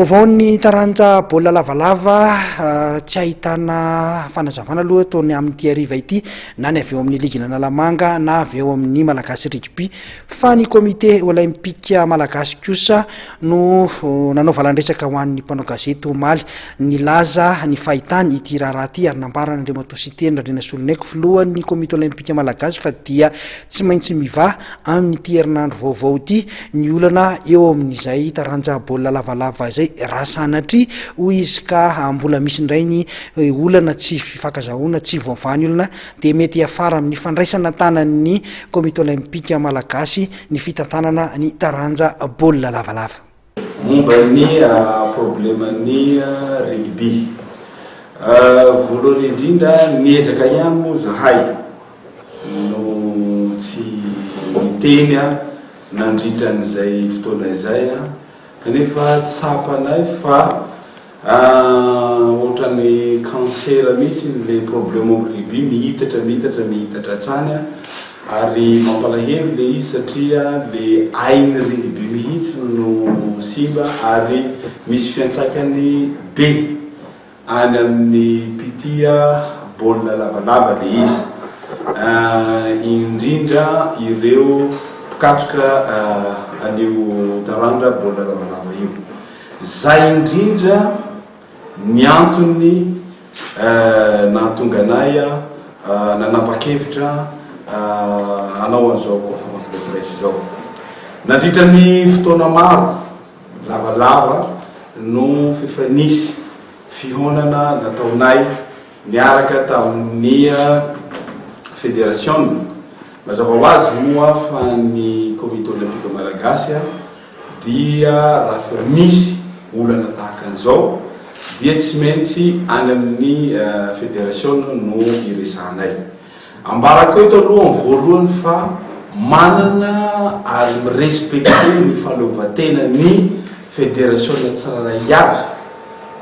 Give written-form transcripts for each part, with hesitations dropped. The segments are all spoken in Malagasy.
Vaovaon'ny taranja baolina lavalava, tsy ahitana fanazavana aloha eto ny amin'ity hariva ity na ny avy eo amin'ny ligin'Analamanga na avy eo amin'ny Malagasy Rugby fa ny komite olaimpika malagasy kosa no nanao valandresaka ho an'ny mpanao gazety omaly nilaza ny fahitany ity raharaha ity ary nambaran'Andriamatoa Siteny Randrianasoloniaiko filohan'ny komite olaimpika malagasy fa dia tsy maintsy mivaha amin'ity herinandro vaovao ity ny olana eo amin'izay taranja baolina lavalava izay raha sanatria hoy izy ka mbola misy indray ny olana tsy fifankazahoana tsy voavaha ny olana dia mety hiafara amin'ny fandraisana an-tanan'ny komite olaimpika malagasy ny fitantanana ny taranja baolina lavalava. Momba ny probleman'ny rugby. Voalohany indrindra niezaka ihany moa zahay no tsy niteny nandritra an'izay fotoana izay kanefa tsapanay fa Ohatran'ny cancer mihitsy le problème au rugby, mihitatra mihitatra mihitatra hatrany ary mampalahelo le izy satria le ain'ny rugby mihitsy no simba ary misy fiantraikany be any amin'ny mpitia baolina lavalava le izy indrindra ireo mpikatroka an'io taranja baolina lavalava io. Zay indrindra ny antony nahatonga anay nanapa-kevitra hanao an'izao conférence de presse izao. Nandritra ny fotoana maro lavalava no f'efa nisy fihaonana nataonay niaraka tamin'ny federasiona. Mazava ho azy moa fa ny Comité Olympique Malagasy dia raha fa misy olana tahaka an'izao dia tsy maintsy any amin'ny federasiona no iresahanay. Ambarako eto aloha amin'ny voalohany fa manana ary mi-respecter ny fahaleovantenan'ny federasiona tsirairay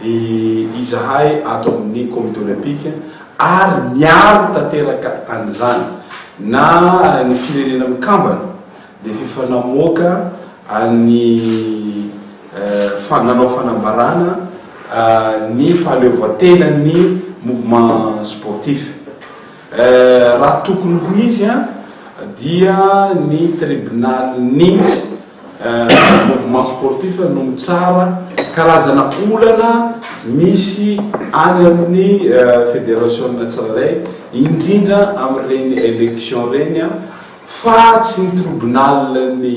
avy izahay ato amin'ny comité olympique ary miaro tanteraka an'izany na ny firenena mikambana dia f'efa namoaka ny nanao fanambarana ny fahaleovantenan'ny mouvement sportif. Raha tokony ho izy dia ny tribonalin'ny mouvement sportif no mitsara karazana olana misy any amin'ny federasiona tsirairay, indrindra amin'ireny élection ireny. Fa tsy ny tribunal ny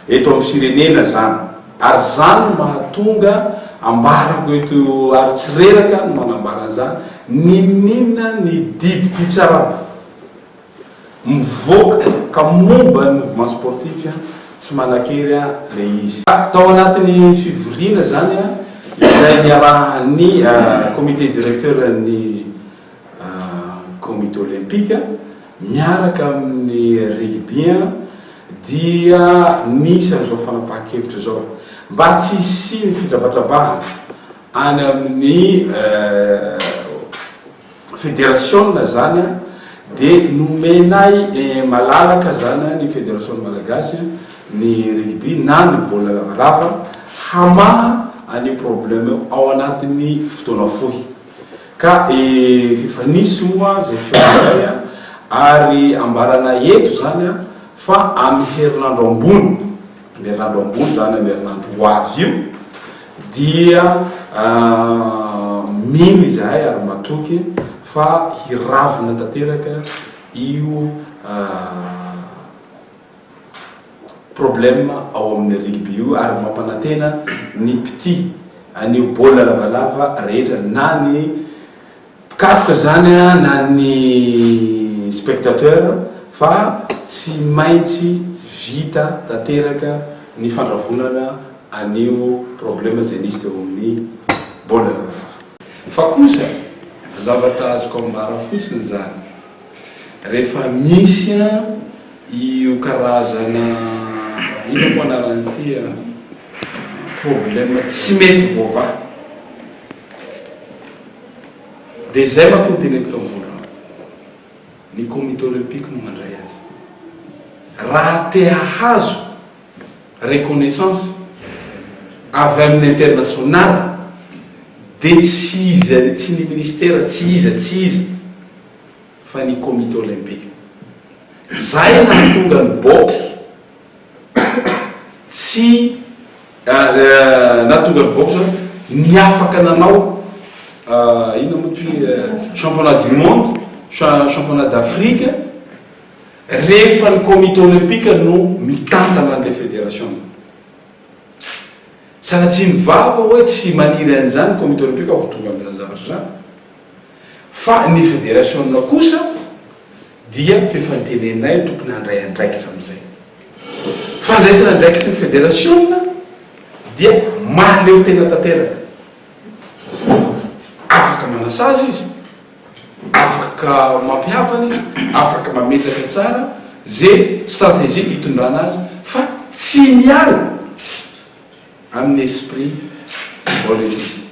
eto amin'ny firenena zany. Ary zany no mahatonga ambarako eto ary tsy reraka no manambara an'izany, n'inon'inona ny didim-pitsarana mivoaka ka momba ny mouvement sportif tsy manan-kery le izy. Tao anatin'ny fivoriana zany izay niarahan'ny comité directeur ny Comité Olympique miaraka amin'ny rugby dia nisy an'izao fanapahan-kevitra izao mba tsy hisian'ny fijabatsabahana any amin'ny federasiona izany dia nomenay malalaka izany ny federasiona malagasy ny rugby na ny baolina lavalava hamaha an'io problème io ao anatin'ny fotoana fohy. Ka efa nisy moa zay fihaonana zay an, ary ambaranay eto zany an fa amin'ny herinandro ambony, amin'ny herinandro ambony zany amin'ny herinandro ho avy io dia mino izahay ary matoky fa hiravona tanteraka io Problème ao amin'ny rugby io ary mampanantena ny mpitia an'io baolina lavalava rehetra na ny mpikatroka izany na ny spectateur fa tsy maintsy vita tanteraka ny fandravonana an'io problème izay nisy teo amin'ny baolina lavalava. Fa kosa zavatra azoko ambara fotsiny izany rehefa misy Io karazana inona moa anaran'ity a, problème tsy mety voavaha. Dia izay manko no teneniko tamin'ny voalohany, ny comité olympique no mandray azy. Raha te hahazo reconnaissance. avy amin'ny international dia tsy iza, tsy ny ministera, tsy iza, tsy iza fa ny comité olympique. Zay nahatonga ny boxe tsy nahatonga ny boxe ny afaka nanao inona moa ty championnat du monde, championnat d'Afrique rehefa ny comité olympique no mitantana an'ilay fédération. Sanatria ny vava hoe tsy maniry an'izany ny comité olympique ho tonga amin'izany zavatra izany. Fa ny federasiona kosa dia efa noteneninay tokony handray andraikitra amin'izay. Fandraisana andraikitry ny federasiona dia mahaleo tena tanteraka. Afaka manasazy izy, afaka mampihavana izy, afaka mametraka tsara ze stratégie hitondrana azy fa tsy miala amin'ny esprit olympique.